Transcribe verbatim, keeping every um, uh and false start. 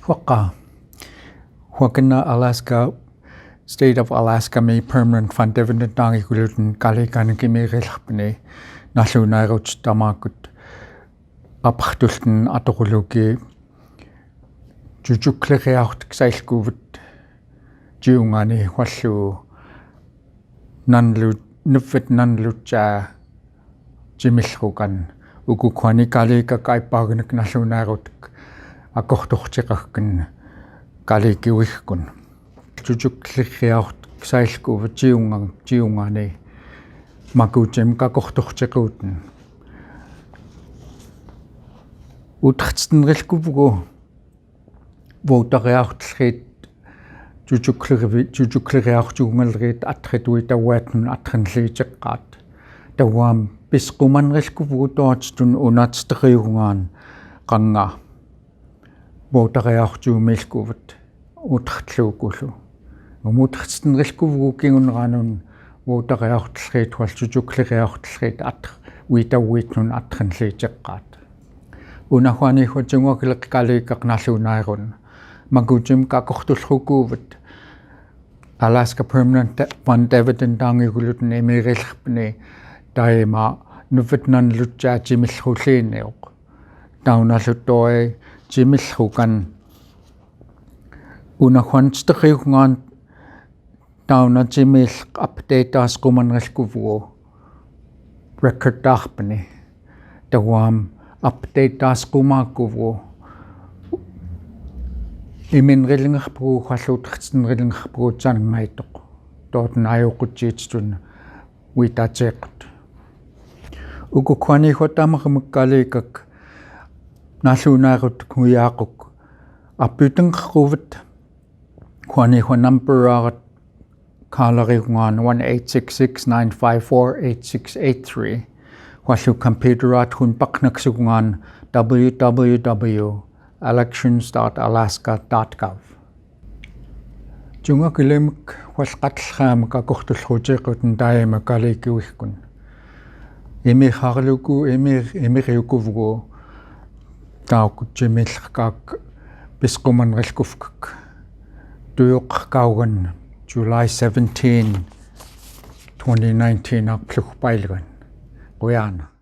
Huaqa. Huakina Alaska, State of Alaska mi Permanent Fund Dividend Tangigulut Kalika Nikimiri Lapni, Nalu Nairut Tamakut, Apahtultin Aturuluki, Jujukleriaut Ksailkuvut, Jiungani Hualu, Nanlu, Nufit Nanlucha, Jimilhukan, Ukukwani Kalika Kaipaginik Nalu Nairut, Akohtuhtikakun, Kaliki Wihkun. Jujukleriaut Ksailkuvut Jiungan, Jiungani, Makutim Kakohtuhtikutun. Utahtin Rilkuvugu, Votariaut Rit, Jujuklerivi, Jujukleriaut Jungalrit Atrit Wita Wetnun Atrin Litikkat. Tawam Piskuman Rilkuvugu Tohtun Unat Teriungan Kanga. Votariaut Jumilkuvut. Utahtlukulu. Umutahtin Rilkuvugu Kingun Ranun, Votariaut Rit Hual Jujukleriaut Rit Atrit Wita Witnun Atrin Litikkat. Unahuani Huajungakilek Kalikak Nalu Nairun, Makutim Kakohtulhukuvut, Alaska Permanent Fund Dividend Tangigulut Nimirilhpni, Taima Nufit Nanlucha Jimilhuliniuk, Tauna Lutoi Jimilhukan, Unahuan Teriungan, Tauna Jimil Update Taskuman Rilkuvugu, Record Tahpni, Tawam Update Taskumakuvugu, Imin Rilingerpugu Hual Utahtin Rilingerpugu Janngaituk, Tohtin Ayukuchitun, Wita Jekut. Ukukwani Huatamarmuk Kalikak, Nalu Nairut Kuyakuk, Aputing Kuvut, Kwani Hua Number Arat Kalariungan one eight six six nine five four eight six eight three. Hualu Computer Arat Hun Paknaksukungan W W W elections dot alaska dot gov. Jungakilemuk Hual Katlham Kakohtulhutiqutun Taima Kaliki Wihkun. Imi Harluku, Imi, Imi Riukuvugu, Tauk Jimil Kak, Piskuman Rilkufkak. Tuyuk Kaugan, July seventeen, twenty nineteen, Akpluk Pailgan. Guyana.